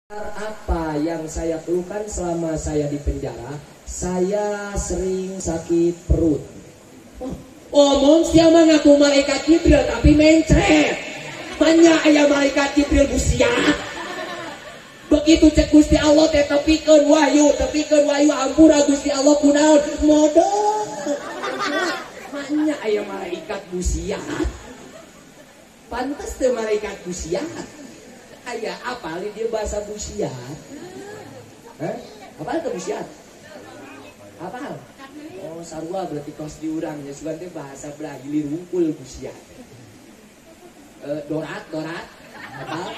Apa yang saya keluhkan selama saya di penjara? Saya sering sakit perut. Oh, omong siapa ngaku malaikat Jibril tapi mencret. Banyak aya malaikat Jibril busiat. Begitu cek Gusti Allah teh tepikeun wahyu, tepikeun wahyu ampura Gusti Allah kunaon modal. Banyak aya malaikat busiat. Pantes teh malaikat busiat. Aya apa dia bahasa busiat? Hah? Apa itu busiat? Apa? Oh, sarua berarti kos diurangnya sugan teh bahasa Brahili rungkul busiat. Dorat, dorat. Apa?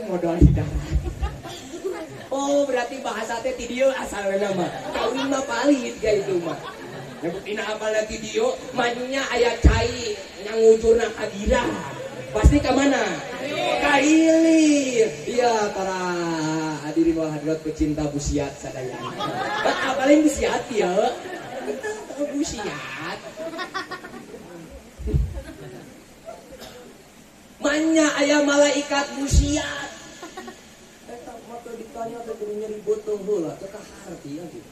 Modal di darat. Oh, berarti bahasa teh ti dieu asalna mah. Kawin mah palit ga itu mah. Nyebutina apalna ti dieu, manya aya cai nyangujurna ka girang. Pasti ke mana? Ka hilir. Iya, para hadirin wal hadirat pecinta busiat sadayana. Apalagi busiat ya? Busiat. Manya aya malaikat busiat. Eta mah teu ditanya teh kudu nyeri beuteung heula teu kaharti ya gitu.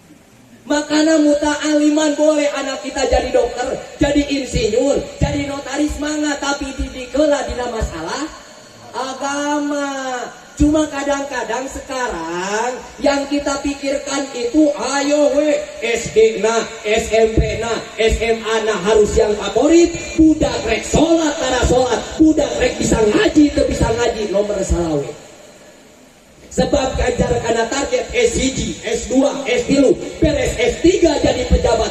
Makana muta'aliman boleh anak kita jadi dokter, jadi insinyur, jadi notaris mangga, tapi didikeula dina masalah agama. Cuma kadang-kadang sekarang yang kita pikirkan itu ayo we SD na, SMP na, SMA na harus yang favorit, budak rek salat tara salat, budak rek bisa ngaji teu bisa ngaji nomor salawe. Sebab kajar karena target S1, S2, S3, beres S3 jadi pejabat.